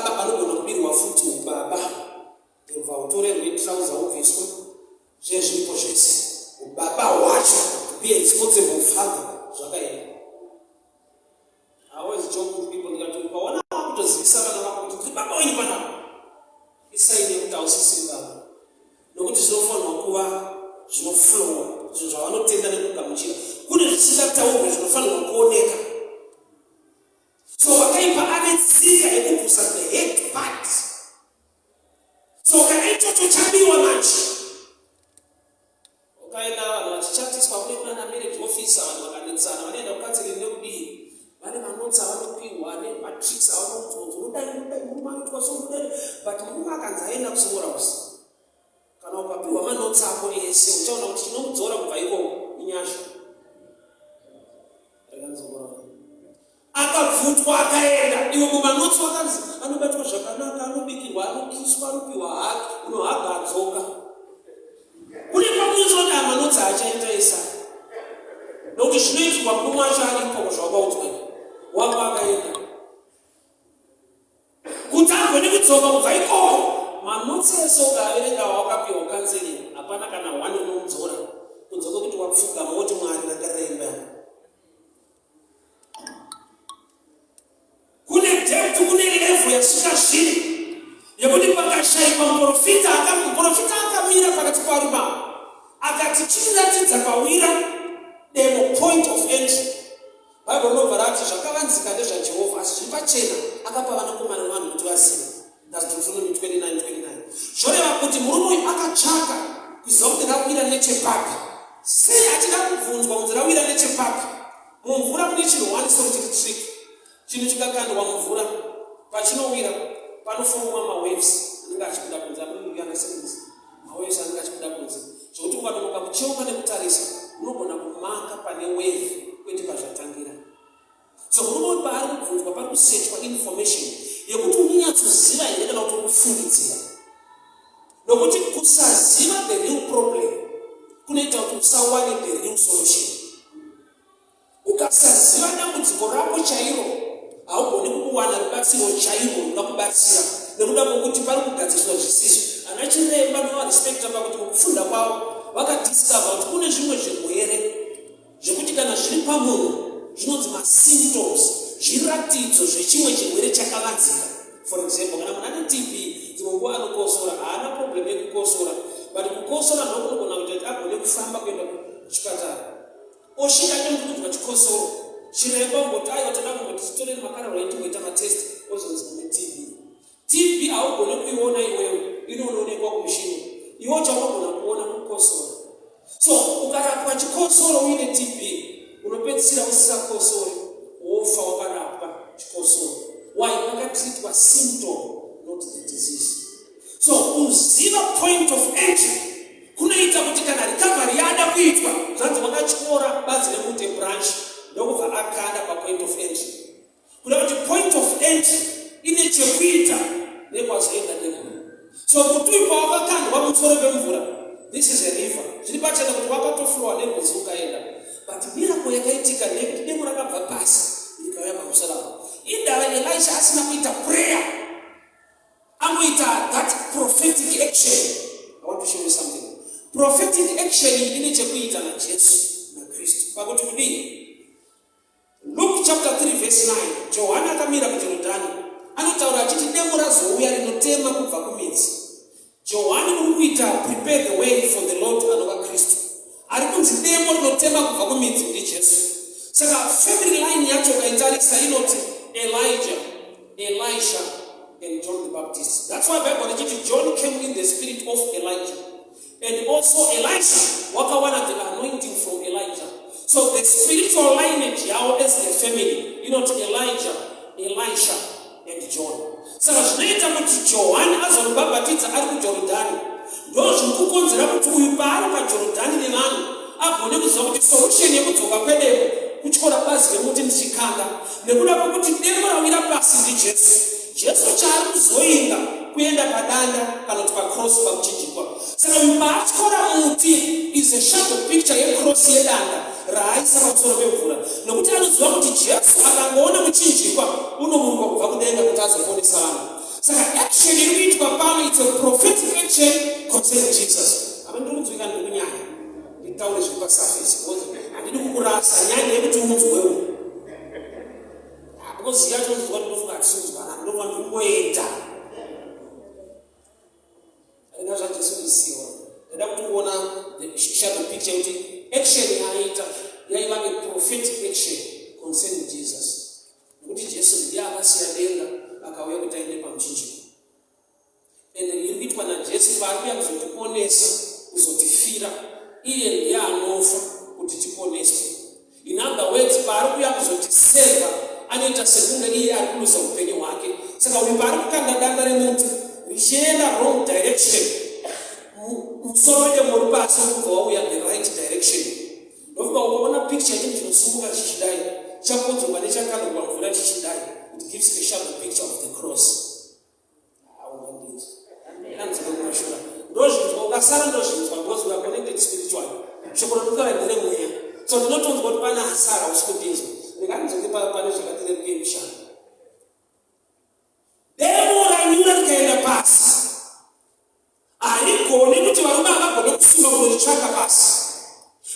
Baba panogona kubirwa futi ubaba, ndobva utorerwe trouser ubviswe, zve zviripo zvese. Ubaba hwacho, to be a responsible father, zvakaenda. I always joke with people ndikati ukaona wakutozivisa vana vako kuti ndiri baba wenyu panapa, isaini yekuti hausisiri baba, nokuti zvinofanirwa kuva zvinoflowa, zvinhu zvavanotenda nekugamuchira. Kune zvisingataurwe zvinofanirwa kuoneka. So wakaipa ane tsika yekubvusa the head part. So kana ichocho chabiwa manje, ukaenda vanhu vachichatiswa kune kunana marriage officer, vanhu vakanetsana vanoenda kucounseling nekudii, vane manotes avanopiwa nematricks avanobvunza, unodai, unodai, murume anoitwa so, unodai. But murume akanzi aenda kusingle house, kana ukapiwa manotes ako ese, uchaona kuti chinomudzora kubva ikoko inyasha. Akabvutwa akaenda, iwe mumanotes wakanzi anobatwa zvakanaka, anobikirwa, anokiswa, anopiwa hug, unohaga adzoka. Kune pamunozoti amanotes achaita isa, nokuti zvinoitirwa murume wacho aripo zvawakaudzwa, wako akaenda. Kuti agone kudzoka kubva ikoko, manotes ese ukaaverenga wakapiwa counseling, hapana kana one unomudzora kunze kwekuti wapfugama woti, "Mwari, rangarira imba yangu." Kune depth, kune level yasvika zviri yekuti pakashayikwa muprofita, muprofita akamira pakati parume akati, "Chitiratidza pawira demo, point of entry." Bhaibheri rinobva rati zvakavanzika ndezvaJehovha, asi zviri pachena akapa vanakomana vevanhu kuti vazive. That's Deuteronomy 29 29. Zvoreva kuti murume uyu akatsvaka kuziva kuti rawira nechepapi. Sei achida kubvunzwa kunzi rawira nechepapi? Mumvura mune chinhu one so chiri trick. Chinhu chikakandwa mumvura, pachinowira panoforma mawaves anenge achibuda kunze. Amunongana sekunzi mawaves anenge achibuda kunze, zvokuti ukanonoka kucheuka nekutarisa, unogona kumaka pane wave kwete pazvatangira. So murume uyu paari kubvunzwa, pari kusechwa information yekuti unonyatsoziva here kana kuti uri kufungidzira, nokuti kusaziva the real problem kunoita kuti usawane the real solution. Ukasaziva dambudziko rako chairo, haugoni kukuwana rubatsiro chairwo rungakubatsira, nekuda kwokuti pari kugadziriswa zvisizvo. Ana chiremba novarespekta pakuti mukufunda kwavo vakadiscover kuti kune zvimwe zvirwere zvekuti kana zviri pamunhu zvinonzi masymptoms, zviratidzo zvechimwe chirwere chakavanzika. For example, kana munhu ane TB, dzimwe nguva anokosora. Haana problem yekukosora, but kukosora ndokunogona kuita kuti agone kufamba kuenda kuchipatara. Osvika atondikunzwa chikosoro, chiremba ungoti, "Aiwa, toda kungoti titorere makararwa etimboita matest." Ozonzi une TB. TB haugoni kuiona iwewe, inonoonekwa kumushini. Iwe chaunogona kuona kukosora. So ukarapwa chikosoro uine TB, unopedzisira usisakosori, wofa wakarapwa chikosoro. Why? Pakatreatwa symptom, not the disease. So kuziva point of entry kunoita kuti kana recovery yada kuitwa, zvanzi vakatyora bazi remuti, branch, ndokubva akanda papoint of entry, kuda kuti point of entry ine chekuita nekwazoenda nemvura. So muti uyu pawakakandwa pamusoro pemvura, this is a river, zviri pachena kuti wakatoflowa nerwizi ukaenda. But miracle yakaitika ndeyekuti demo rakabva pasi rikauya pamusoro apo. Indava Elisha asina kuita prayer, angoita that prophetic action. I want to show you something. Prophetic action iyi ine chekuita naJesu naKristu pakuti kudii? Luke chapter 3 verse 9, Johani akamira kuJorodhani anotaura achiti demo razouya rinotema kubva kumidzi. Johani uri kuita prepare the way for the Lord, anova Kristu. Ari kunzi demo rinotema kubva kumidzi ndiJesu. Saka family line yacho ukaitarisa inoti Elijah, Elisha and John the Baptist. That's why Bible richiti John came in the spirit of Elijah, and also Elisha wakawana the anointing from Elijah. So the spiritual lineage yavo as the family inoti Elijah, Elisha and John. Saka zvinoita kuti Johani azonobhabhatidza ari kuJorodhani, ndo zviri kukonzera kuti uyu paari paJorodhani nevanhu agone kuziva kuti solution yekudzoka kwedemo kutyora bazi remuti ndichikanda, nekuda kwekuti demo rawira pasi ndiJesu. Jesu chaari kuzoinga kuenda padanda kana kuti pacross, pamuchinjikwa. Saka uyu paatyora muti is a shadow picture yecross, yedanda raaisa pamusoro pemvura, nokuti anoziva kuti Jesu akangoona muchinjikwa unomuruka kubva kudenga kuti azoponesa vanhu. Saka action iri kuitwa pano, it's a prophetic action concerning Jesus. Apa ndiri kunzwika? Ndiri kunyanya nditaure zviri pasurface because handidi kukurasa. Nyaya yekuti unzwewo, because yacho nzwa, ndinofunga hatisinzwana, ndinova ndikungoenda ina zvaJesu isiwa. Ndada kuti kuona the shadow picture, kuti action yaaita yaiva a prophetic action concerning Jesus, nekuti Jesu ndiye akasiya denga akauya kuti aende pamuchinjiko. Ende iri kuitwa naJesu paari kuya kuzotiponesa, kuzotifira. Iye ndiye anofa kuti tiponeswe. In other words, paari kuya kuzotiseva, anoita sekunge iye ari kuluza upenyu hwake. Saka uyu paari kukanda danda remuti richienda wrong direction, musoro wedemo uri pasi urikubva wauya the right direction. Ndofunga ukaona picture yechinhu chinosumuka chichidai, chakodzorwa nechakandwa mvura chichidai, it gives a shadow picture of the cross. Anzwa ndozvinzwa, ukasara ndozvinzwa, because we are connected spiritually. Shoko randikutaura nderemweya, so ndinotonzwa kuti pane asara usi kundinzwa. Rega ndidzoke pane zvakati reruke. Demo ranyura rikaenda pasi, harigoni kuti varume havagone kusunga kunoritsvaka pasi,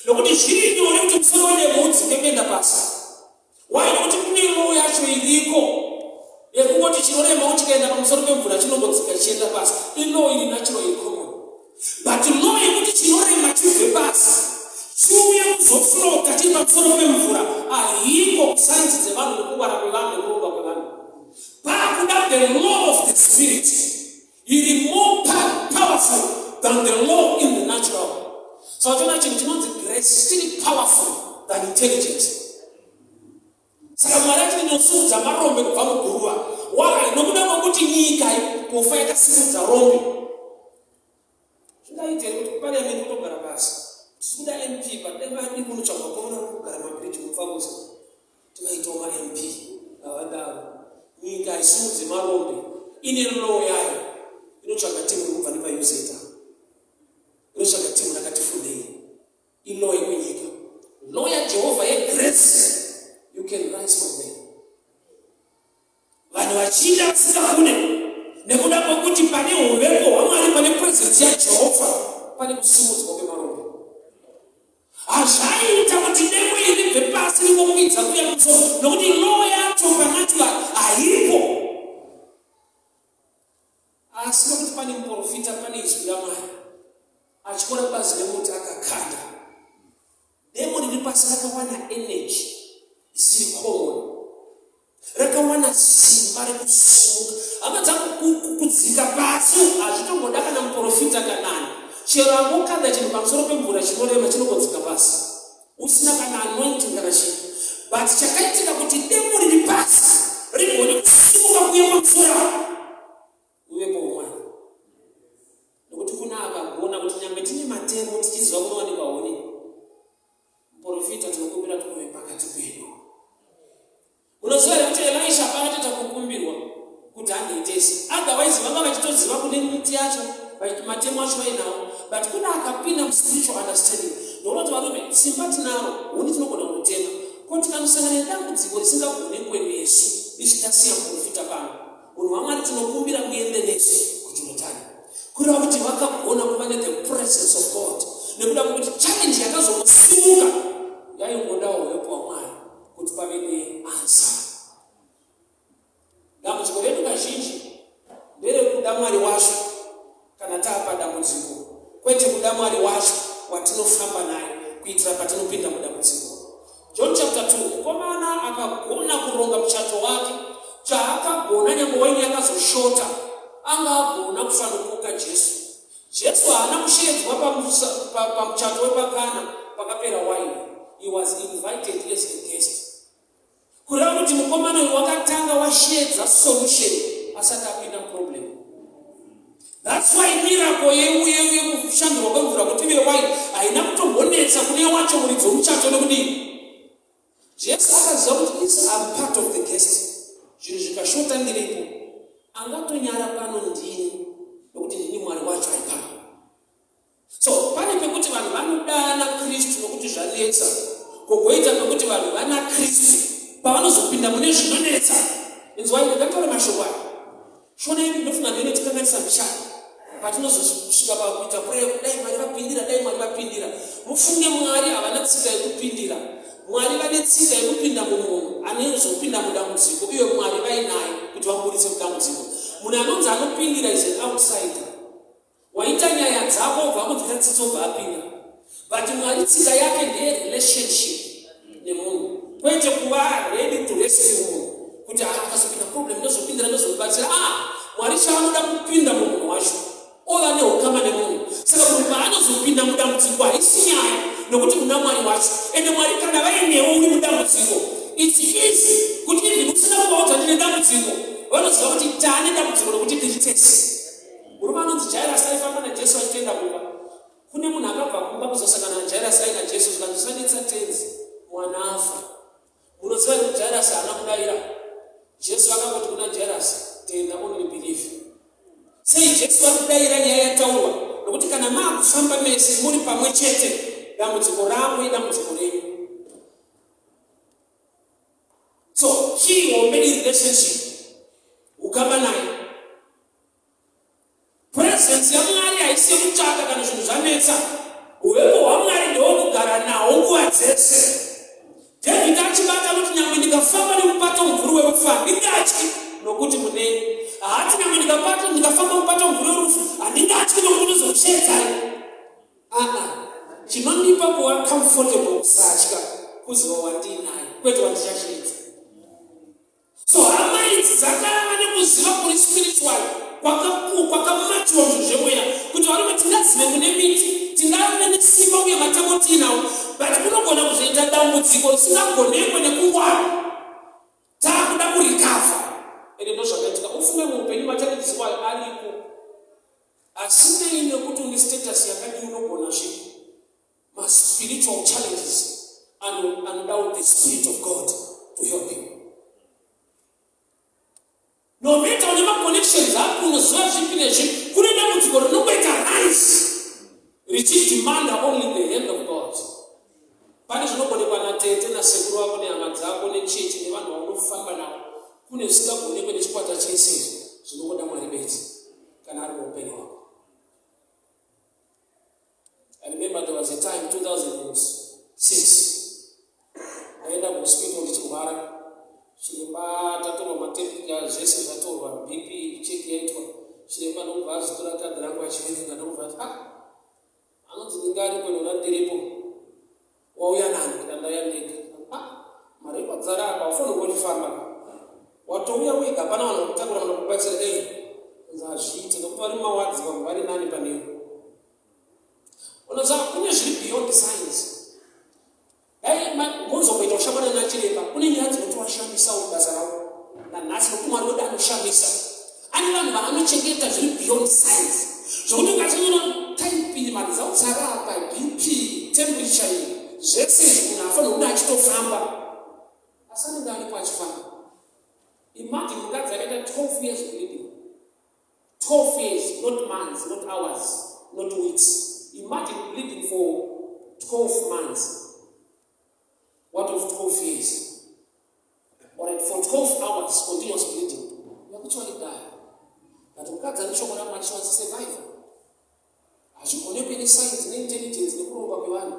nokuti zviri nyore kuti musoro wedemo udzike kuenda pasi. Why? Nokuti kune law yacho iriko yekungoti chinorema chikaenda pamusoro pemvura chinongodzika chichienda pasi. Ilaw iri natural, iri common, but law yekuti chinorema chibve pasi chiuye kuzoflota chiri pamusoro pemvura haiko kusainzi dzevanhu, nekungwara kwevanhu, nekuronga kwevanhu. Paakuda the law of the spirit iri more powerful than the law in the natural. So achiona chinhu chinonzi grace chiri powerful than intelligence. Saka Mwari achiti, "Ndinosimudza marombe kubva muguruva." Why? Nokuda kwekuti nyika kufa yakasimudza rombe. Zvingaite here kuti kuparliament kutogara pasi, tisikuda MP, but dai vadi kunotsvagwa kwaona kugara mabhiriji mupfakuza, tivaitawo maMP? Havadaro. Nyika haisimudze marombe, ine law yayo. Inotsvaga timu iri kubva nepaUZ, inotsvaga timu rakati fundei. Ilaw yekunyika. Law yaJehovha yegrace, you can rise from there. Vanhu vachinda vasingakude, nekuda kwekuti pane uvepo hwaMwari, pane presence yaJehovha, pane kusimudzwa kwemarombe. Hazvaiita kuti demo iri ribve pasi ringokwidza kuya kumusoro, nokuti law yacho panatural haipo. Asi nokuti pane muprofita, pane izwi raMwari, achiona bazi remuti akakanda demo riri pasi, rakawana energy isiri common, rakawana simba rekusimuka. Hama dzangu, kudzika pasi hazvitomboda kana muprofita kanani. Chero angokanda chinhu pamusoro pemvura chinorema, chinongodzika pasi usina kana anointing kana chii. But chakaitika kuti demo riri pasi rigone kusimuka kuya pamusoro, uvepo Mwari, nokuti kuna akagona kuti nyangwe tine matemo tichiziva kunowanikwa huni, muprofita tinokumbira tikuve pakati pedu. Unoziva here kuti Elisha paakatoita kukumbirwa kuti andoitese? Otherwise vanga vachitoziva kune miti yacho, matemo acho vainawo, but kuna akapinda muspiritual understanding, nokuti varume, simba tinaro, huni tinogona kunotema, ko tikanosangana nedambudziko risingagonekwe nesu isu, tasiya muprofita pano, munhu waMwari, tinokumbira muende nesu kuJorodhani. Kureva kuti vakagona kuva nethe presence of God, nekuda kwekuti challenge yakazongosimuka yaingodawo uvepo hwaMwari kuti pave neanswer. Dambudziko redu kazhinji nderekuda Mwari wacho kana taapa dambudziko, kwete kuda Mwari wacho watinofamba naye kuitira patinopinda mudambudziko. John chapter 2, mukomana akagona kuronga muchato wake. Chaakagona, nyange waini yakazoshota, anga agona kufanokoka Jesu. Jesu haana kushedzwa pamuchato wepaKana pakapera waini. He was invited as a guest. Kureva kuti mukomana uyu wakatanga washedza solution asati apinda problem. That's why miracle yekushandurwa kwemvura kuti ive waini haina kutombonetsa kune wacho muridzi womuchato. Nokudii? Jesu akaziva kuti is am part of the guest. Zvinhu zvikashota, ndiripo. Angatonyara pano ndini, nokuti ndini Mwari wacho ari pano. So pane pekuti vanhu vanodana Kristu nokuti zvanetsa, kogoita pekuti vanhu vana Kristu pavanozopinda mune zvinonetsa. Inzwai, ndakataura mashoko aya. Shona yedu ndinofunga ndiyo inotikanganisa mbichana patinozosvika pakuita prayer dai Mwari vapindira, dai Mwari vapindira. Mufunge Mwari havana tsika yekupindira. Mwari vane tsika yekupinda mumunhu anozopinda mudambudziko uye Mwari vainaye kuti vamuburitse mudambudziko. Munhu anonzi anopindira is an outsider. Waita nyaya dzako obva akunzwisa tsitsi obva apinda. But Mwari tsika yake ndeye relationship nemunhu kwete kuva ready to rescue munhu kuti ah, akazopinda problem ndozopindira ndozomubatsira. Ah, Mwari chaanoda kupinda mumunhu wacho ova neukama nemunhu. Saka munhu paanozopinda mudambudziko haisi nyaya nokuti muna Mwari wacho. Ende Mwari kana vainewo uri mudambudziko it's easy kuti even usina kuvaudza ndine dambudziko vanoziva kuti taane dambudziko nokuti tiri tese. Murume anonzi Jairus aifamba naJesu achitoenda kumba. Kune munhu akabva kumba kuzosangana naJairus aina Jesu zvikanzi usanetsa tenzi mwana afa. Munoziva here kuti Jairus haana kudavira? Jesu akangoti kuna Jairus, tenda only believe. Sei Jesu vari kudaira nyaya yataurwa? Nokuti kana maakufamba mese muri pamwe chete, dambudziko rako idambudziko renyu. So chii hombe irelationship, ukama naye. Presence yaMwari haisi yekutsvaka kana zvinhu zvanetsa. Uvepo hwaMwari ndehwekugara nahwo nguva dzese. David achibata kuti nyangwe ndikafamba nemupato mumvuri werufu handingatyi nokuti muneni. Haati nyangwe ndikapata ndikafamba mupato mumvuri werufu handingatyi nokuti unozokushedzai. Aa, chinondipa kuva comfortable kusatya kuziva wandiinaye kwete wandichashedza. So hama idzi dzakava nekuziva kuri spiritual kwakamatiwa muzvinhu zvemweya kuti varume tingazive kune miti tingave nesimba uye matemo tiinawo but kunogona kuzoita dambudziko risingagonekwe nekungwara taakuda kurikavha ende ndozvakaitika ufunge muupenyu machallenges iwayo ariko asinei nekuti une status yakadii unogona zvipi maspiritual challenges anodawo the spirit of God to help you. No matter une maconnections ako unoziva zvipi nezvipi, kune dambudziko rinongoita rise richidemanda only the hand of God. Pane zvinogonekwa natete nasekuru vako nehama dzako nechechi nevanhu vaunofamba navo, kune zvisingagonekwe nechikwata chese izvi, zvinongoda Mwari bedzi kana ari muupenyu hwako. I remember there was a time 2006 ndaenda kuhospital ndichirwara chiremba tatorwa matemperature zvese zvatorwa bp check yaitwa chiremba ndokubva azitora kadhi rangu achiverenga ndokubva ati ah anonzi ndingaripo nona ndiripo Wauya nani? Ndikati ndauya ndega. Ah, mari yekwadzara apa haufanirwi kuchifamba. Watouya wega hapana vanhu vakutakura kana kukubatsira. Eh, kunzi hazviite nekuti vari mumawadzi vamwe vari nani panewe. Unoziva kune zviri beyond science. Dai gonzomboita kushamana nachiremba kune nyaya dzinotovashamisawo basa ravo nanhasi nokuti Mwari wedu anoshamisa. Ane vanhu vaanochengeta zviri beyond science zvokuti ukatonyora type maresults arapa BP temperature iyi zvese izvi munhu afanira kunge achitofamba asi anenge aripo achifamba. Imagine mukadzi akaita 12 years bleeding 12 years not months not hours not weeks imagine bleeding for 12 months what of 12 years Alright, for 12 hours continuous bleeding, you actually die. But mukadzi ane shoko raMwari, she was a survivor. Hazvigonekwe nescience neintelligence nekuronga kwevanhu.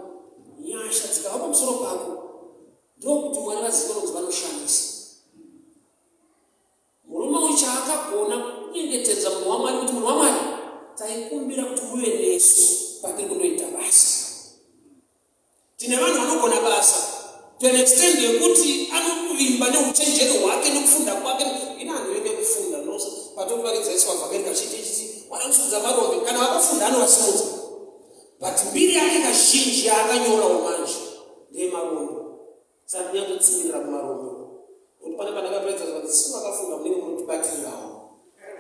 Nyasha dzikava pamusoro pako ndokuti Mwari vazive kunzi vanoshamisa. Murume uyu chaakagona kunyengetedza munhu waMwari kuti munhu waMwari taikumbira kuti muve nesu patiri kundoita basa. Tine vanhu vanogona basa to an extent yekuti anovimba neuchenjeri hwake nekufunda kwake. Ina hanhu venge kufunda patokuvaridza isu vavhangeri kazhinji ichiti wanosimudza marombe kana vakafunda anovasimudza but mbiri yake kazhinji yaakanyorawo manje ndeyemarombe saka ndinyatsotsumirira kumarombe kuti pane pandakaparidza zvikanzi sisu vakafunga munenge munotibatirirawo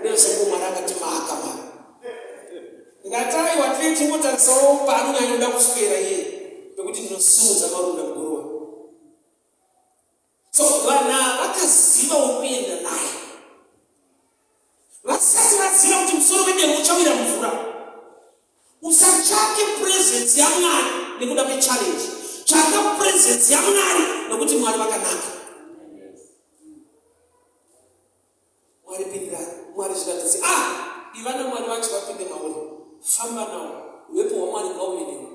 unezongo Mwari akatimaka mari ndikati aiwa tine tingotarisawo paanonyanyoda kuswera iye pekuti ndinosimudza marombe muguruwa so vanhu ava vakaziva wokuenda naye vasati vaziva kuti musoro wedemo uchawira mvura usatsvake presence yamwari nekuda kwechallenge tsvaka presence yamwari nekuti mwari vakanaka mwari pindirai mwari zvikati Ndati ah, iva naMwari vacho vapinde mauri, famba nawo, uvepo hwaMwari ngauve newe.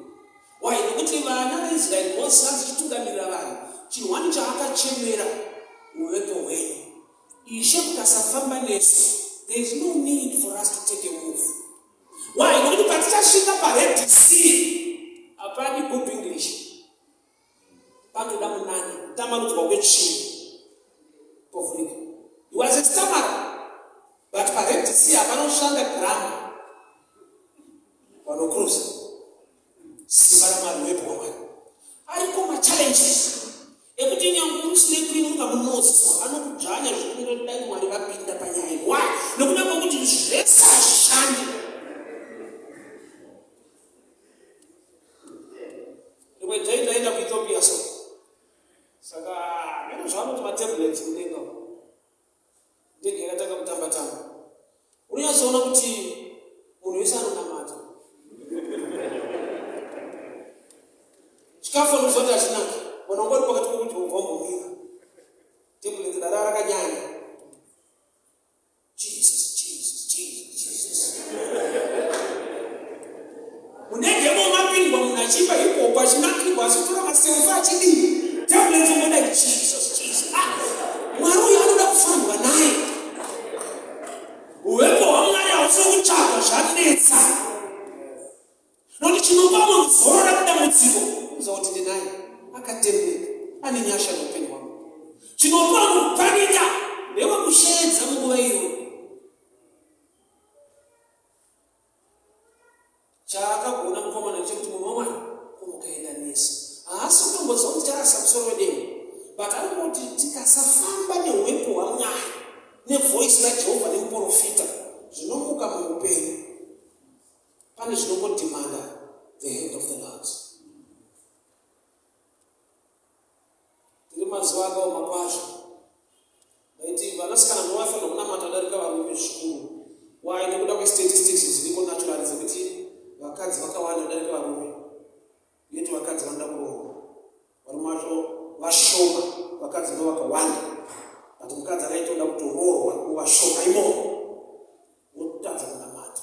Why? Nekuti vana veIsraeri Mose anzi chitungamirira vanhu, chinhu wani chaakachemera uvepo hwenyu. Ishe mukasafamba nesu, there is no need for us to take a move. Why? Nekuti patichasvika paRed Sea hapadi good English. Panoda munana, kutambanudzwa kwetsvimbo. Povhurika. He was a stammerer. But paRed Sea hapanoshanda grammar. Vanokruza. Simba raMwari uvepo hwaMwari. Ariko machallenges ekuti nyange uri slay queen ungamunozwa anokudzvanya zvekuti dai Mwari vapinda panyaya iyi. Why? Nekuda kwekuti zvese hazvishandi. Rimwe day ndaenda kuEthiopia so. Saka mene zvavanoti matablets mudenga umu. Ndege yakatanga kutamba tamba. Unonyatsoona kuti munhu wese anonamata. Chikafu anoziva kuti hachinaki. Vanhu vanga vari pakati pekuti ubva wambomira. Tablet dara rakanyanya. Jesus, Jesus, Jesus, Jesus. Mundege mo mapindwa munhu achiimba hip hop achinakirwa achitora maselfi achidii. Tablet ungoda Jesus, Jesus. Ah, Mwari uyu anoda kufambwa naye. Uvepo hwaMwari hausi kutsvagwa zvanetsa. Nokuti chinopa munhu zorora kudambudziko kuziva kuti ndinaye, akatendeka, ane nyasha neupenyu hwangu. Chinopa munhu kupanika ndewekusheedza munguva iyoyo. Chaakagona mukomana ndechekuti munhu waMwari kumukaenda nese. Haasi kutomboziva kuti charasa musoro wedemo, but ari kuti tikasafamba neuwepo hwaMwari nevoice raJehovha nemuporofita zvinomuka muupenyu. Pane zvinongodemanda the hand of the Lord. Tiri mazuva akaoma kwazvo. Ndaiti vanasikana ndovaifanira kunamata kudarika varume zvikuru. Why? Nekuda kwestatistics dziriko naturally dzekuti vakadzi vakawanda kudarika varume. Yet vakadzi vanoda kuroorwa. Varume vacho vashoma, vakadzi ndo vakawanda. But mukadzi akaita oda kutoroorwa muvashoma imomo. Wotadza kunamata.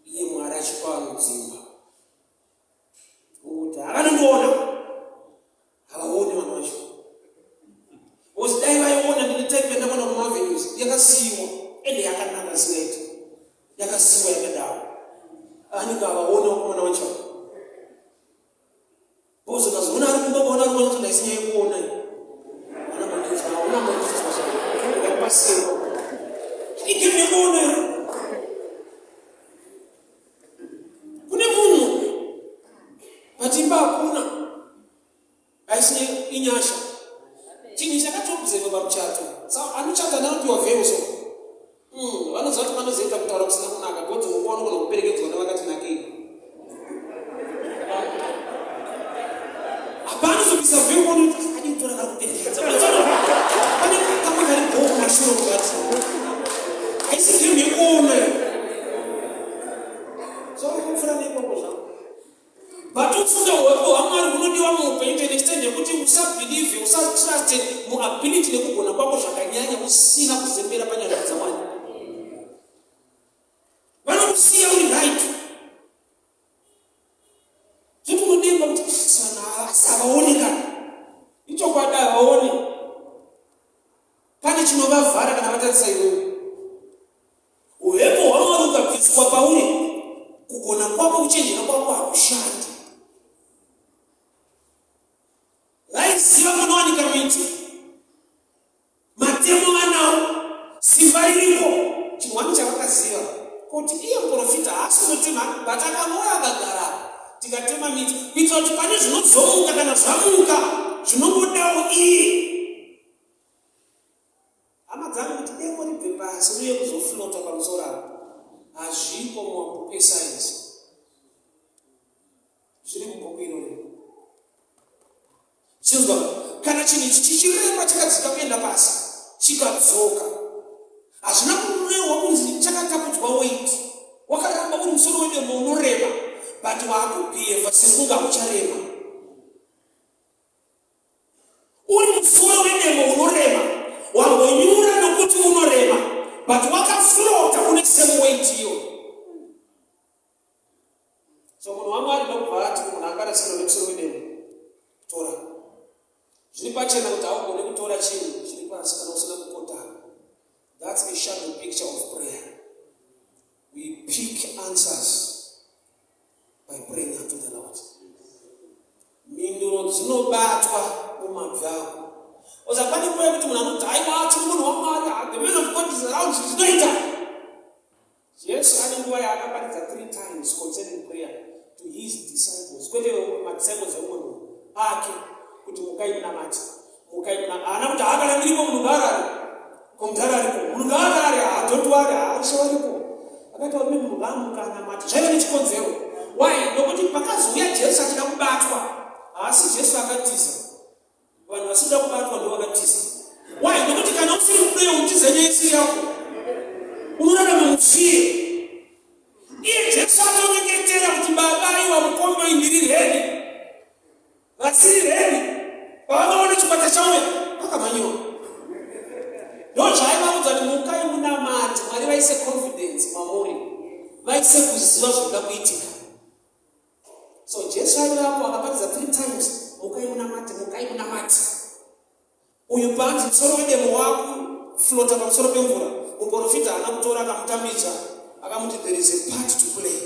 Iye Mwari achipa vanhu dzimba. Kuti havanondiona. Havaoni vanhu vacho. Because dai vaiona ndine type yandakaona kumavenues yakasiyiwa ende yakanaka zvingaita. Yakasiyiwa yakadaro. Anenge havaoni vakomana vacho. Because ukazoona ari kumba ukaona ari kuona kuti ndaisi nyaya yekuona iyi. Hauna mandinzwa, hauna mandinzwa zvako. Ndakapasiwa. Igame yekuona here? Kune munhu but imba hakuna. Haisi inyasha. Chinhu chakatobzeva pamuchato. Sa anochata neanopiwa veil so. Vanoziva kuti vanozoita kutaura kusina kunaka because munguva unogona kuperekedzwa nevakati nakei. Hapana zobvisa veil kuona kuti adii kutora kari kuperekedza. Pane kamwe kari bhoo kumashure kungati. Haisi game yekuona. So kupfura nekoko zvangu. But ufunge huwepo hwaMwari hunodiwa muupenyu to an extent yekuti usabelieve, usatruste muability nekugona kwako zvakanyanya usina kuzembera panyasha dzaMwari. Vanokusiya uri right. Zvoti unodemba kuti sana asi havaoni kana. Ichokwadi havaoni. Pane chinovavhara kana vatarisa iwewe. Uvepo hwaMwari ukabviswa pauri, kugona kwako kuchenjera kwako hakushandi. Vaiziva kunowanika miti, matemo vanawo, simba ririko. Chimwani chavakaziva kuti iye muprofita haasi kunotema, but akangouya akagara tikatema miti kuitira kuti pane zvinozomuka kana zvamuka zvinongodawo iye. Hama dzangu kuti demo ribve pasi riuye kuzoflota pamusoro apa hazviko mumabhuku esayensi. Zviri mubhuku iroro. Chinzwa, kana chinhu ichi chichirema chakadzika kuenda pasi chikadzoka, hazvina kurehwa kunzi chakatapudzwa weight. Wakaramba uri musoro wedemo unorema, but waakubhiyevha sekunge haucharema. Uri musoro wedemo unorema, wambonyura nokuti unorema, But wakaflota une same weight iyo. So munhu waMwari ndokubva ati kumunhu akarasikirwa nemusoro wedemo, tora. Zviri pachena kuti haugone kutora chinhu chiri pasi kana usina kukotama. That's a shadow picture of prayer. We pick answers by praying unto the Lord. Mhinduro dzinobatwa mumabvi ako. Oza pane nguva yekuti munhu anoti aiwa tiri munhu waMwari, ah, the man of God is around, zvinoita. Jesu ane nguva yaakaparidza three times concerning prayer to his disciples, kwete madisciples eumwe munhu ake, kuti mukai munamate, mukai muna haana kuti haakana ndiripo munhu ngaarare, ko mudhara ariko, munhu ngaarare, ha don't worry, ha ishe varipo. Akaita varume munhu ngaamuka anamate, zvaiva nechikonzero. Why? Nokuti pakazouya Jesu achida kubatwa, haasi Jesu akatiza. Vanhu vasikuda kubatwa ndo vakatiza. Why? Nokuti kana usiri muprayer utize nyaya isiri yako. Unorarama mufear. Iye Jesu atonyengetera kuti baba aiwa mukombe uyu ndiri ready. Vasiri ready pavakaona chikwata chauya vakamanyiwa. Ndozvaaivaudza kuti mukai munamate Mwari vaise confidence mamuri. Vaise kuziva zvinoda kuitika. So Jesu aivapo akaparidza three times, mukai munamate, mukai munamate. Uyu panzi musoro wedemo wakuflota pamusoro pemvura, muprofita haana kutora akamutambidza, akamuti there is a part to play.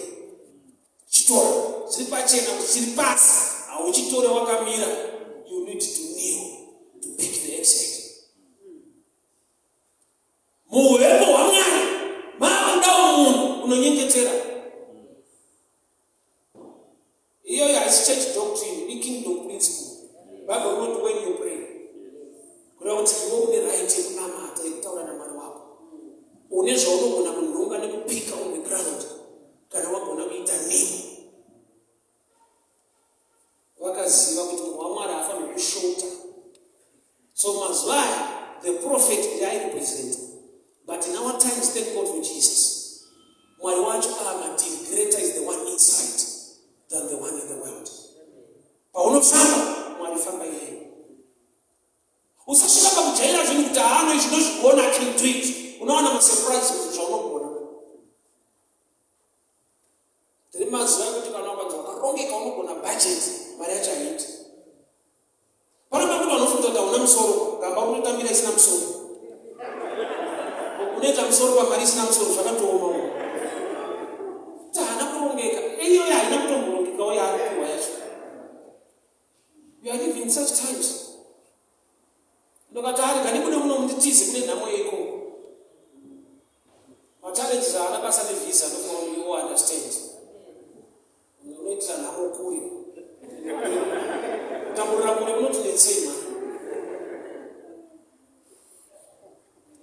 Chitora, zviri pachena kuti chiri pasi, hauchitore wakamira, you need to kneel to pick the exit. Muhuvepo hwaMwari maakudawo munhu unonyengetera. Iyoyo haisi church doctrine, ikingdom principle. Bible rinoti when you pray, kureva kuti iwe une right yekunamata yekutaura naMwari wako. Une zvaunogona kunhonga nekupika on the ground kana wagona kuita nini. Vakaziva kuti munhu waMwari haafanirwi kushota. So mazuva aya the prophet ndiye airepresenta but in our times thank God for Jesus. Mwari wacho aamatiri greater is the one inside than the one in the world. Paunofamba Mwari famba iyeyo. Usasvika pakujaira zvinhu kuti haano izvi ndozvigona I can do it. Unowana masurprise kuzvinhu zvaunogona. Tiri mazuva ekuti kana ukanzi wakarongeka unogona budget mari yacho haiiti. Pane pakuti vanofunga kuti hauna musoro, gamba unotambira isina musoro. Unoita musoro pamari isina musoro zvakatooma. Kuti haana kurongeka. Iyoyo haina kutomborongekawo yaari kupiwa yacho. We are living in such times. Ndokati ari gani kune muno munditize kune nhamo yeiko. Machallenges haana basa nevisa ndofunga you all understand. Unoitira nhamo kure. Kutamburira kure kunotinetsei mani.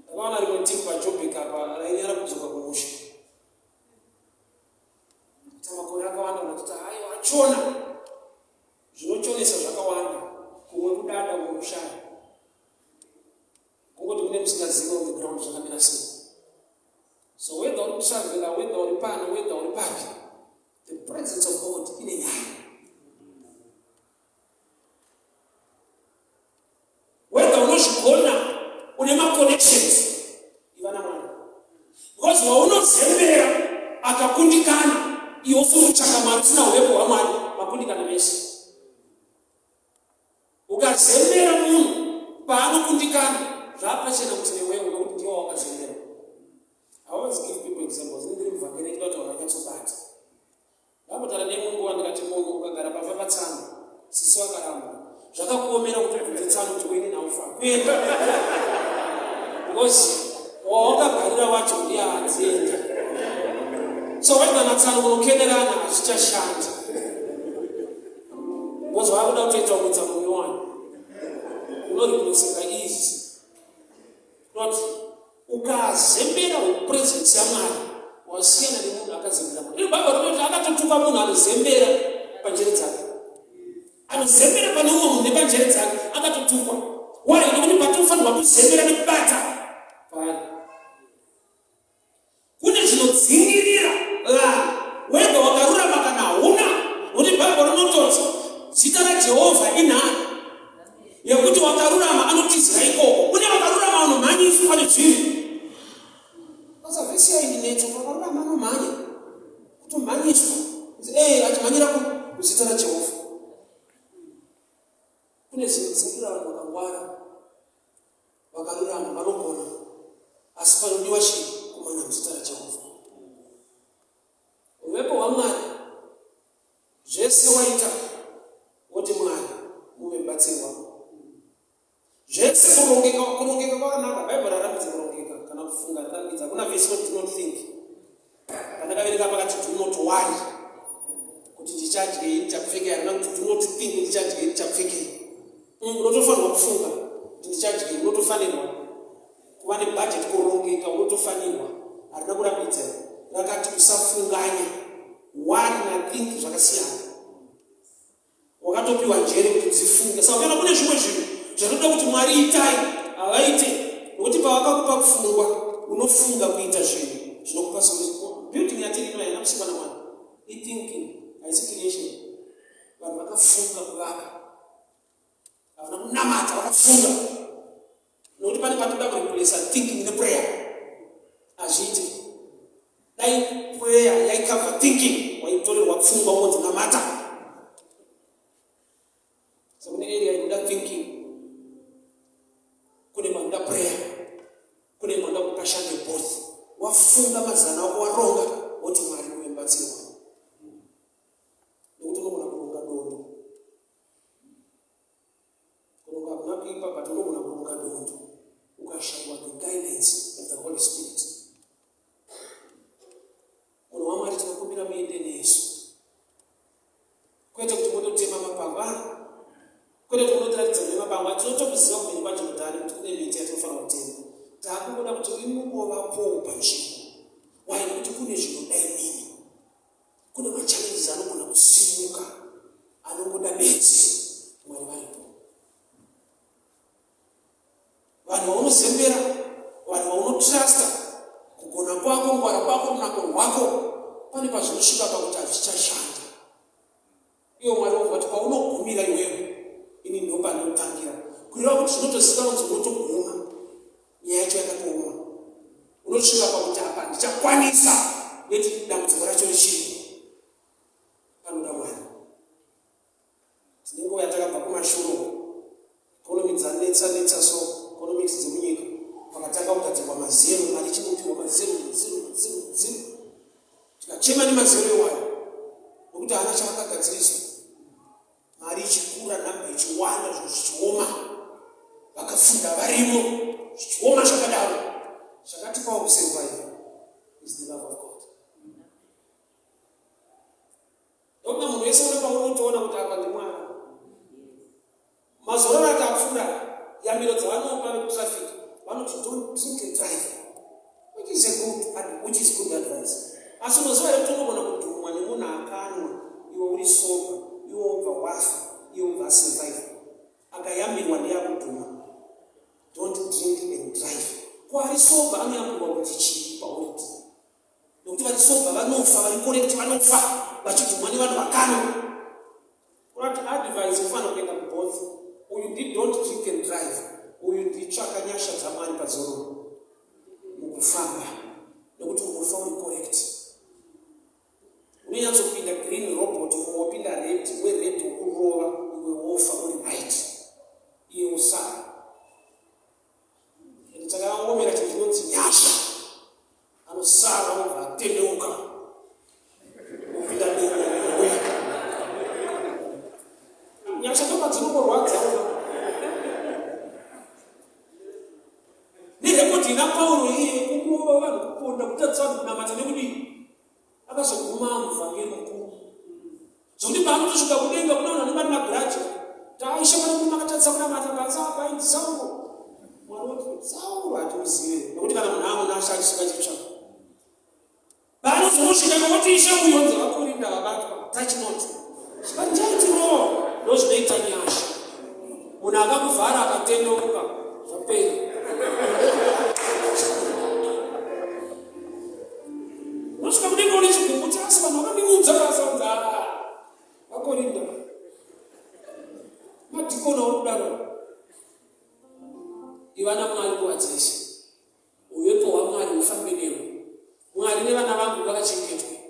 Ndakaona rimwe team paJoburg apa rainyara kudzoka kumusha. Kuita makore akawanda unototi haiwa achona. Zvinochonesa zvakawanda kumwe kudada kumwe kushaya. Kungoti mune musingazive on the ground zvakamira sei. So whether uri kutravela, whether uri pano, whether uri papi, the presence of God ine nyaya. Whether unozvigona, une maconnections, iva naMwari. Because waunozembera akakundikana, iwe usiri kutsvaka Mwari, usina huvepo hwaMwari, makundikana mese. Ukazembera munhu paanokundikana zvapachena kuti newewo nokuti ndiwe wawakazembera. I always give people examples. Ndiri muvhangeri ndinoda kutaura nyatsobata. Ndambotaura neimwe nguva ndikati munhu ukagara pamba patsano sisi vakaramba zvakakuomera kuti ubvunze tsano kuti weni naufa kuenda because wawakagarira wacho ndiye adzienda so waigana natsano kunokenerana hazvichashandi Because vakuda kutoita kumutsa munyowani unoreplaceka easy not ukazembera upresence yamwari wasiyana nemunhu akazembera mwari iro bhaibheri rinoti akatotuka munhu anozembera panjere dzake anozembera pane umwe munhu nepanjere dzake akatotukwa why nekuti patofanirwa kuzembera nekubata paari Kune zvinodzingirira vanhu wega wakarurama kana hauna, nokuti Bhaibheri rinototi zita raJehovha inhare yekuti wakarurama anotizira ikoko. Kune vakarurama vanomhanyiswa nezvinhu. Kutomhanyiswa. Eh, achimhanyira kuzita raJehovha. Kune zvinhu dzinoda vanhu vakangwara, vakarurama, vanogona, asi panodiwa chii? Kumhanya muzita raJehovha. Uvepo hwaMwari zvese waita woti Mwari muve mubatsiri wangu. Zvese kurongeka, kurongeka kwakanaka. Bible rarambidza kurongeka kana kufunga rarambidza. Hakuna verse inoti do not think. Pandakaverenga pakati do not worry kuti ndichadyei ndichapfekei, harina kuti do not think ndichadyei ndichapfekei. Unotofanirwa kufunga kuti ndichadyei, unotofanirwa kuva nebudget, kurongeka unotofanirwa. Harina kurambidza, rakati usafunganya. Worry na think zvakasiyana. Wakatopiwa njere kuti udzifunge. Saka ukaona kune zvimwe zvinhu zvatoda kuti Mwari itai, havaite nokuti pavakakupa pfungwa unofunga kuita zvinhu zvinokupa solution. Building yatiri ino haina kusikwa naMwari, ithinking, haisi creation. Vanhu vakafunga kuvaka, havana kunamata, vakafunga nokuti pane patoda kureplacer thinking neprayer. Hazviite. Dai prayer yaikava thinking, waitorerwa pfungwa wonzi namata. So kune area inoda thinking, kune panoda prayer, kune panoda kuti pashande both. Wafunga mazana ako, waronga, woti Mwari muve mubatsiri wangu, nekuti unogona kuronga dondo. Kuronga hakuna kuipa, but unogona kuronga dondo ukashaiwa the guidance of the Holy Spirit. Munhu waMwari, tinokumbira muende nesu, kwete kuti mototema mapango, kwete kuti munotiratidza kune mapango. Tinotokuziva kumhiri kwaJorodhani kuti kune miti yatinofanira kutema. Taakungoda kuti imungovapowo panzvimbo. Why? Nekuti kune zvinoda imimi, kune machallenges anogona kusimuka anongoda bedzi Mwari varipo. Vanhu vaunozembera, vanhu vaunotrusta, kugona kwako, ngwara kwako, runako rwako, pane pazvinosvika pakuti hazvichashanda. Iwe Mwari wobva kuti kwaunogumira iwewe, ini ndopandinotangira. Kureva kuti zvinotoziva kunzi unotoguma nyaya yacho yakatooma, unosvika pakuti apa ndichakwanisa neti dambudziko racho richiripo. Panoda Mwari. Tine nguva yatakabva kumashuro, economy dzanetsa netsa, so economics dzemunyika, pakatanga kugadzirwa mazero, mari ichingopiwa mazero, mazero, mazero, mazero. Tikachema nemazero iwayo nokuti haana chaakagadziriswa. Mari ichikura, nhamba ichiwanda, zvinhu zvichioma, vakafunda varimo, zvichioma zvakadaro. Zvakatipawo kusurvive is the love of God. Ndokuti munhu wese une paunotoona kuti apa ndimwari. Mazororo akapfuura, yambiro dzavanopa vekutraffic vanoti don't drink and drive, which is a good, which is good advice. Asi unoziva here kuti unogona kudhumwa nemunhu akanwa, iwe uri sober, iwe wobva wafa, iwe wobva asurvive? Akayambirwa ndiye akudhuma, don't drink and drive. Ko ari sober anoyambirwa kuti chii pauriti? Nekuti vari sober vanofa, vari correct vanofa vachidhumwa nevanhu vakanwa. Kurati advice kufanira kuenda kuboth. Uyu ndi don't drink and drive, uyu nditsvaka nyasha dzaMwari pazororo mukufamba, nekuti unofa uri correct. Unonyatsopinda green robot, mumwe wopinda red, wered wokurova, iwe wofa uri right, iye usara. Ende chakaomera chinhu chinonzi nyasha, anosara obva atendeuka opinda denga newe. Nyasha ndopadzinongorwadza nerekodi ina Pauro iye kurova vanhu, kuponda, kutadzisa vanhu kunamata nekudii, akazoguma muvhangeri mukuru, zvokuti paanotosvika kudenga kuna vanhu vanenge vane magiraji taishe pane murume akatadzisa kunamata panze apa ainzi Sauro. Mwari woti Sauro hatimuzive, nekuti kana munhu amunasha achisvika chitsva paanozongosvika nokuti ishe uyo nzi vakurinda vabatwa touch not zvikanjaitirowa. Ndozvinoita nyasha. Munhu akakuvhara akatendeuka, zvapera. Unosvika kudenga une chigumbu kuti asi vanhu vakandiudza vasaudza vakorinda madhikoni auri kudaro. Iva naMwari nguva dzese, uvepo hwaMwari hufambe newe. Mwari nevana vangu ngavachengetwe.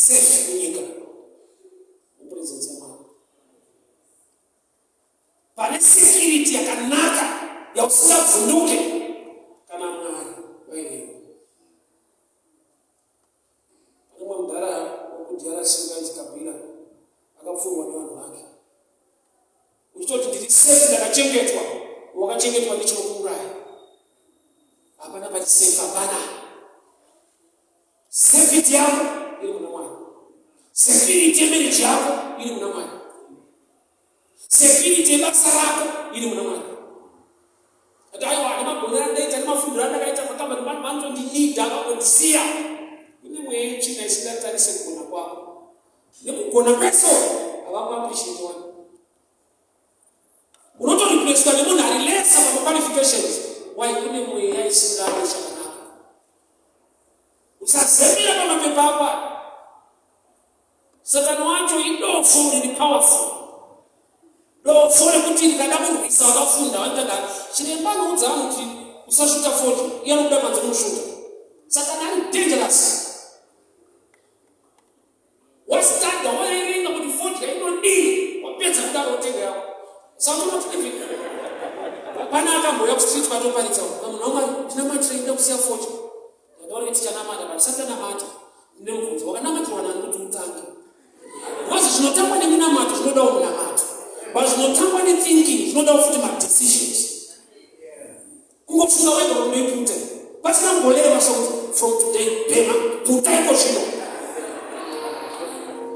safe munyika mupresence yaMwari. Pane security yakanaka yausingavhunduke kana Mwari vainewe. Pane mumwe mudhara wekuDRC ainzi Kabila akapfurwa nevanhu vake. Uchitoti ndiri safe ndakachengetwa, wakachengetwa nechinokuuraya. Hapana pari safe, hapana. Safety yako iri muna Mwari. Security yemarriage yako iri muna Mwari. Security yebasa rako iri muna Mwari. Ati aiwa nemagonero andaita nemafundiro andakaita pakambani vanhu vanotondinida vakondisiya. Kune mweya yetsvina isingatarise kugona kwako. Nekugona kwese havakuappreciate wani. Unotoreplacwa nemunhu ari lesser pamaqualifications. Why kune mweya isingade chakanaka. Usazembera pamapepa ako aya. Satani wacho idofo riri powerful. Dofo rekuti rikada kurwisa vakafunda vanotanga chiremba anoudza vanhu kuti usasvuta fodya iye anobuda panze unosvuta. Satani ari dangerous. Wastada waverenga kuti fodya inodii wapedza kudaro wotenga yako. Saka unoti even pana akambouya kustreet kwatoparidza munhu wamwari ndinamatira ida kusiya fodya. Ndataura kuti tichanamata but tisati tanamata ndine mubvunzo wakanamatirwa nani kuti utange because zvinotangwa nemunamato zvinodawo munamato but zvinotangwa nethinking zvinodawo futi madecisions kungofunga wega kuti unoiputa pasina kumbolereva sokuti from today bhema puta iko zvino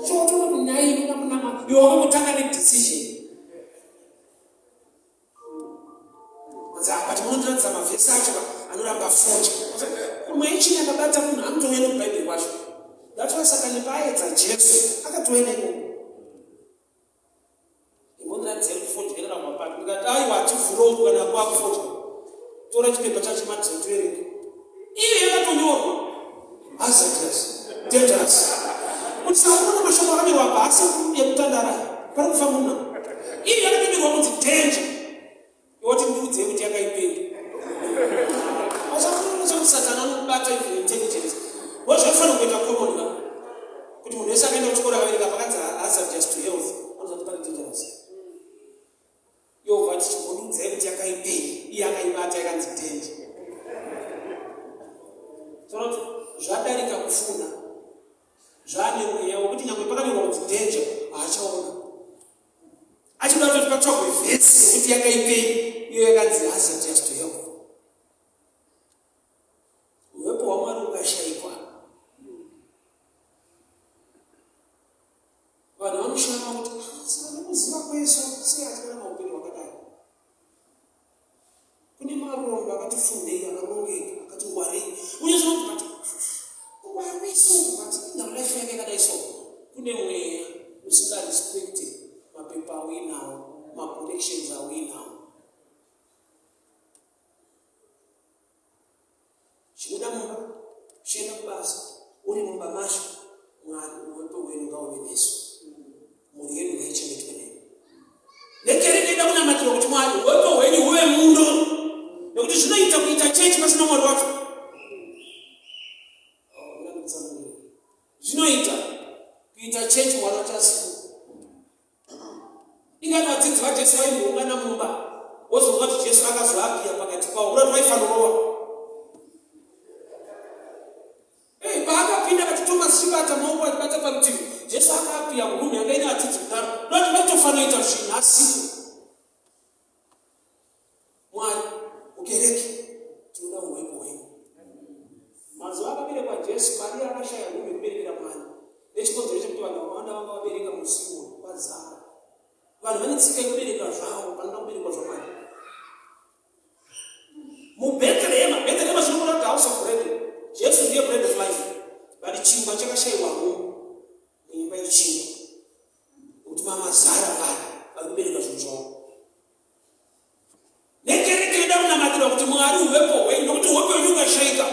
chotoona kuti nyaya inoda munamato iwe wakangotanga nedecision But munondiratidza mavhesi acho anoramba fodya. Kumwe yechini akabata munhu anotouya nekubhaibheri kwacho. That's why Satani paaedza Jesu akatouya neikoko. Imbondiratidzai kuti fodya inorambwa papi. Ndikati aiwa hativhure uku kana kwakufodya. Tora chipepa chacho madze toerenga. Iyo yakatonyorwa. Hazardous, dangerous. Kuti saka mashoko akanyorwa apa haasi ekutandara. Pari kufa munhu. Iyo yakatonyorwa kunzi danger. Iwoti ndiudzei kuti yakaipei. Usafunga kuti Satani anokubata even intelligence. Wazvaifanira kuita common ka. Kuti munhu wese akaenda kuchikoro akaverenga pakanzi hazardous to health. Anoziva kuti pane dangerous. Yehova ati chimbondiudzai kuti yakaipei. Iye akaibata yakanzi danger. Tsono zvadarika kufuna. Zvaane mweya wekuti nyangwe pakanyorwa kunzi danger haachaona. Achida kutoti patsvagwe vhesi yekuti yakaipei iyo yakanzi hazardous to health. Uwepo hwaMwari ukashaikwa vanhu vanoshama kuti ah, saka nekuziva kwese sei achirarama upenyu hwakadai. Kune marombe akati fundei akarongeka akati ngwarei uye zvinoti but ngwarei so but indawo life yake yakadai so kune mweya usingarespecte mapepa auinawo maconnections auinawo Chibuda mumba, chienda kubasa, uri mumba macho, Mwari uwepo hwenyu ngauve nesu. Mhuri yedu ngaichengetwe nemi. Nekereke ida kunamatirwa kuti Mwari uwepo hwenyu huve muno, nekuti zvinoita kuita chechi pasina Mwari wacho. Oh, zvinoita kuita chechi Mwari wacho asipo. Ingani vadzidzi vaJesu vaimboungana mumba wozonzwa kuti Jesu akazoapiya pakati pavo kurati vaifanorova. Hey, paakapinda akati Thomas chibata maoko achibata parutivi Jesu akaapiya murume yanga ine vadzidzi kudaro noti vaitofanoita zvinhu asipo. Mwari, mukereke tinoda uwepo hwenyu. Mazuva akaberekwa Jesu, Maria akashaya huni yekuberekera mwana nechikonzero chekuti vanhu vakawanda vanga vabereka musi uyu kwazara. Vanhu vane tsika yekubereka zvavo panoda kuberekwa zvaMwari. MuBethlehema, Bethlehema zvinoreva kuti house of bread. Jesu ndiye bread of life. But chingwa chakashaiwa huni muimba yechingwa. Kuti mamazara vanhu vari kubereka zvinhu zvavo. Nekereke inoda kunamatirwa kuti Mwari huvepo hwenyu nokuti huvepo hwenyu ukashaika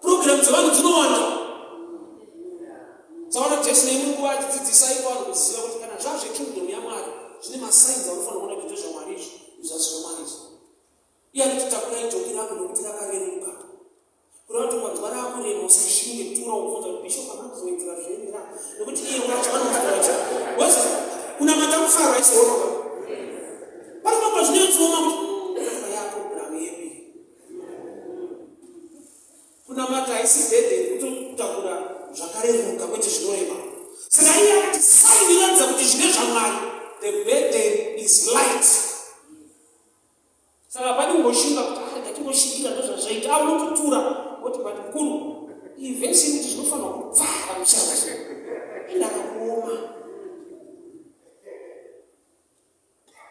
program dzevanhu dzinowanda. Saona Jesu neimwe nguva achidzidzisa ipo vanhu kuziva kuti kana zvazve kingdom yaMwari zvine masigns aunofanira kuona kuti ndezvaMwari izvi izvi asi zvaMwari izvi. Iye anoti takurai joki rangu nokuti rakareruka. Kureva kuti ukanzwa raakurema usashinge tura wobvunza kuti bishop anondizowedzera zvenyu here apa. Haisi hono ka. Pane pamwe zvinotsooma kuti yaprogramu yedu iyi. Kunamata haisi burden, kutotakura zvakareruka kwete zvinorema. Saka iye akati sign inoratidza kuti zvine zvaMwari, the burden is light. Saka hapadi kumboshinga kuti ah, ngatingoshingira ndozvazvaita. Ah, unototura woti but mukuru, iyi vhesi inoti zvinofanirwa kupfava muchana. Indakakuoma.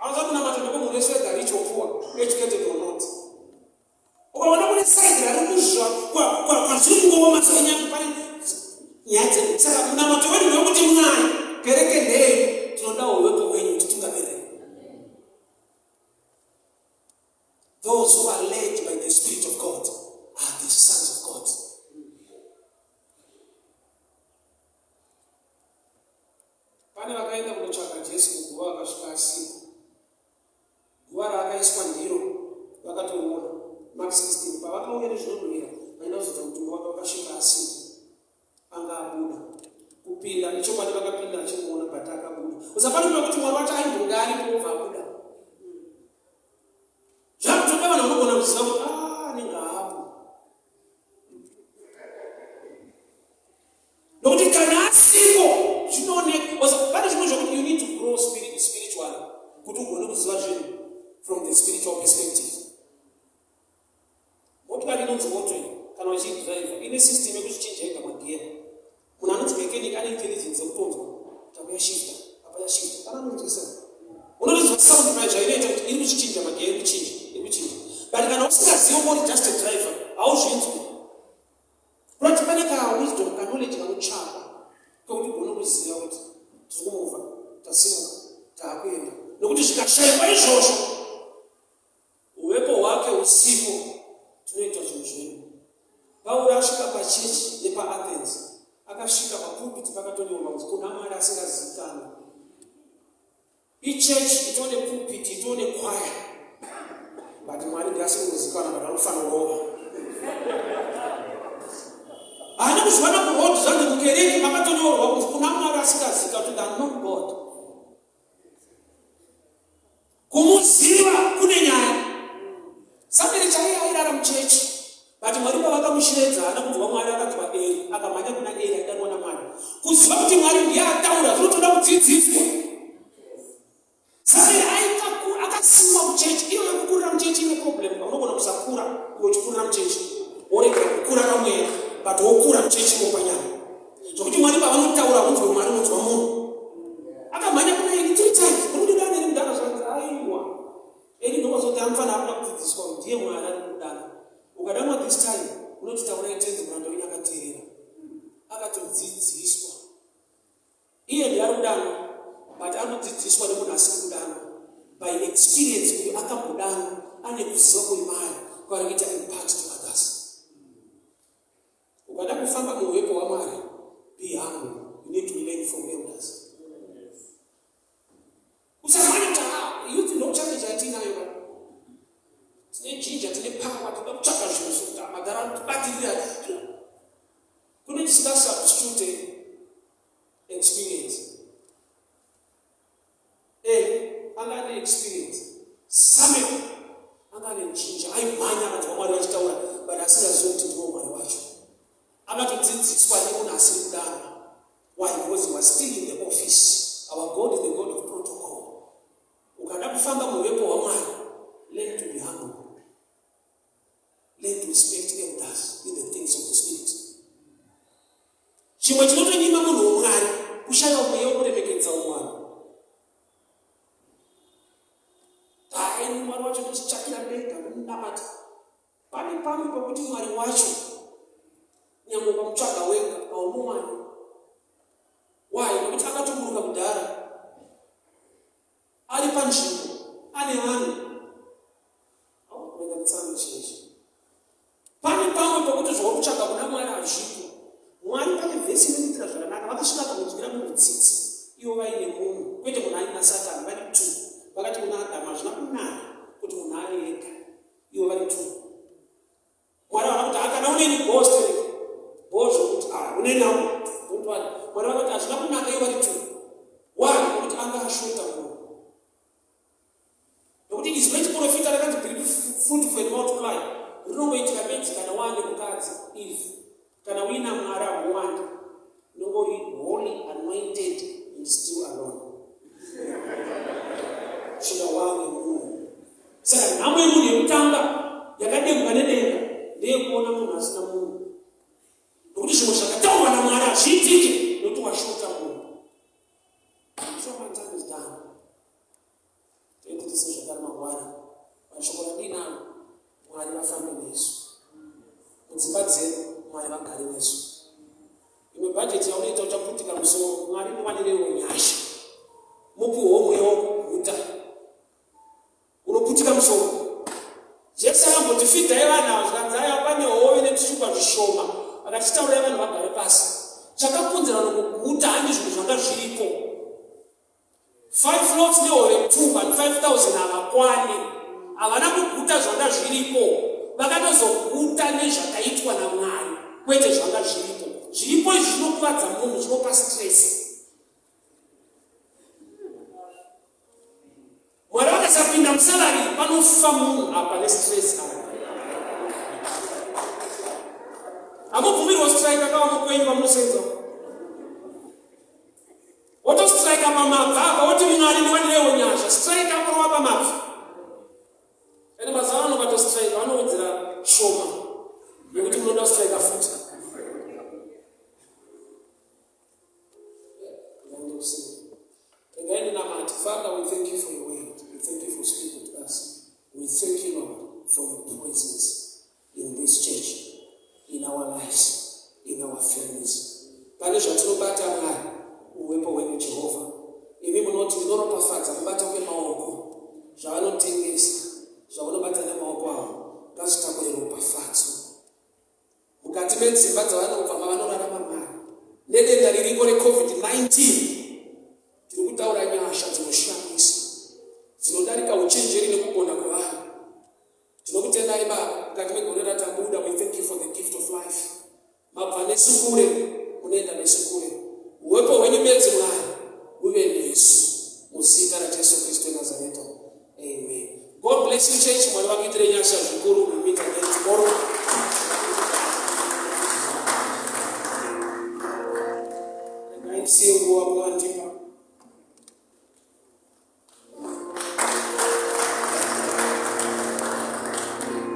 Anoza kunamata ndiko munhu wese whether rich or poor, educated or not. Ukaona kune side rari kuzva kwazviri kungooma senyaya kuti pane nyaya dzedu. Saka munamato wedu ndewekuti Mwari, kereke ndeyenyu, tinoda uvepo hwenyu kuti tingabereke. Those who are led by the Spirit of God are the sons of God. Pane vakaenda kunotsvaka Jesu muguva vakasvika asipo. Guva raakaiswa ndiro vakatoriona. Mark 16 pavakauya nezvinonhuhwira vaida kuzodza mutumbi wake vakasvika asipo. Anga abuda. Kupinda ichokwadi vakapinda achimuona but akabuda. Usapano pekuti Mwari wacho aimbonge aripo obva abuda. Zvakutoda vanhu vanogona kuziva kuti ah anenge aapo. Nokuti kana asipo zvinooneka. Pane zvimwe zvokuti you need to grow spirit, spiritually kuti ugone kuziva zvinhu from the spiritual perspective. Motokari inonzi moto iyi kana uchiidriver ine system yekuzvichinja yega magiya. Munhu anonzi mechanic ane intelligence yekutonzwa kuti apa yashifta, apa yashifta. Kana anonzwisa. Unotonzwa sound paya zvainoita kuti iri kuzvichinja magiya iri kuchinja, iri kuchinja. But kana usingazivi ungori just a driver, hauzvinzwi. Kurati pane ka wisdom ka knowledge kanotsvakwa kekuti ugone kuziva kuti tiri kumuvha, tasimuka, taakuenda. Nokuti zvikashaikwa izvozvo Huvepo hwake husipo, tinoita zvinhu zvedu. Pauro asvika pachechi yepaAthens, akasvika papulpit pakatonyorwa kunzi kuna Mwari asingazivikanwi. Ichechi itone pulpit, itone kwaya, but Mwari ndiye asiri kuzivikanwa, but anofanira kurova. Haana kuzviwana kuroad zvanzi mukereke makatonyorwa kunzi kuna Mwari asingazivikanwi, to the unknown God. Kumuziva kune nyaya. Samueri chaiye airara muchechi but Mwari pavakamusheedza haana kunzwa Mwari akanzwa Eri akamhanya kuna Eri aidanwa naMwari. Kuziva kuti Mwari ndiye ataura zvinotoda kudzidziswa. Samueri akasiwa muchechi iyo yekukurira muchechi ine problem unogona kusakura iwe uchikurira muchechi worega kukura pamweya but wokura muchechi imo panyama. Zvokuti Mwari pavanotaura hunzwe Mwari unonzwa munhu. Akamhanya kuna Eri three times. Uri kundidana here mudhara zvanzi aiwa. Eri ndokazoti anofanira akuda kudzidziswa kuti ndiye Mwari ari kudana. Ukadanwa this time unoti taurai tenzi muranda wenyu akateerera. Akatodzidziswa. Iye ndiye ari kudanwa but ari kudzidziswa nemunhu asiri kudanwa by experience uyu akambodanwa ane kuziva kuri maari kwaari kuita impact to others. Ukada kufamba muhuvepo hwaMwari, be humble. You need to learn from elders. Usamhanye kuti ah, youth ndo challenge yatinayo ba. Tine jinja, tine power, tinoda kutsvaka zvinhu sokuti ah, madhara anotibatirira. Kune chisinga substitute experience. Eli anga ane experience. Samuel anga ane jinja, aimhanya akanzwa Mwari vachitaura but asingazivi kuti ndiwo Mwari wacho. Akatodzidziswa nemunhu asiri kudanwa. Why? Because he was still in the office. Our God is the God of protocol. Ukada kufamba muhuvepo hwaMwari, learn to be humble. Learn to respect elders in the things of the spirit. Chimwe chinotonyima munhu womwari kushaiwa mweya wekuremekedza umwari. Dai mwari wacho ndozvitsvakira ndega ndomunamata. Pane pamwe pekuti mwari wacho nyangwe ukamutsvaga wega haumuwani. Why? Nekuti akatoburuka kudhara ari panzvimbo ane vanhu Pane pamwe pokuti zvauri kutsvaga kuna Mwari hazvipo. Mwari pane vhesi inokuitira zvakanaka. Vakasvika pakunzwira munhu tsitsi ivo vaine munhu, kwete munhu aina Satani, vari two. Vakati kuna Adhamu hazvina kunaka kuti munhu ave ega, ivo vari two. Mwari havana kuti akana uneni bho sterek bho zvokuti ah uneni ako don't worry. Mwari vakati hazvina kunaka ivo vari two. Why? Nekuti anga ashota munhu. mangwana. Mashoko randinaro, Mwari vafambe nesu mudzimba dzedu, Mwari vagare nesu. Imwe bhajeti yaunoita uchaputika musoro. Mwari muwanirewo nyasha, mupiwo mweya wokuguta, unoputika musoro. Jesu akamboti fidhai vanhu ava, zvikanzi aiwa pane hove netuchingwa zvishoma, akati taurai vanhu vagare pasi. Chakakonzera nokuguta handi zvinhu zvanga zviripo. 5 loaves nehove 2 vanhu 5000 havakwani, havana kuguta zvanga zviripo, vakatozoguta nezvakaitwa naMwari kwete zvanga zviripo. Zviripo izvi zvinokuvadza munhu, zvinopa stress. Mwari vakasapinda musalari panofa munhu apa nestress apa. Hamubvumirwa strike akava mukwenyu pamunosenza. Wotostrike pamabva apa woti Mwari ndiwanirewo nyasha. Strike aporova pamabva. Ende mazuva ano vatostrike vanowedzera shoma yekuti munoda kustrike futi. Regai ndinamate. Father, we thank you for your word. We thank you for speaking to us. We thank you, Lord, for your presence in this church, in our lives, in our families. Pane zvatinobata Mwari, uwepo hwenyu Jehovha. Imi munoti ndinoropafadza kubata kwemaoko.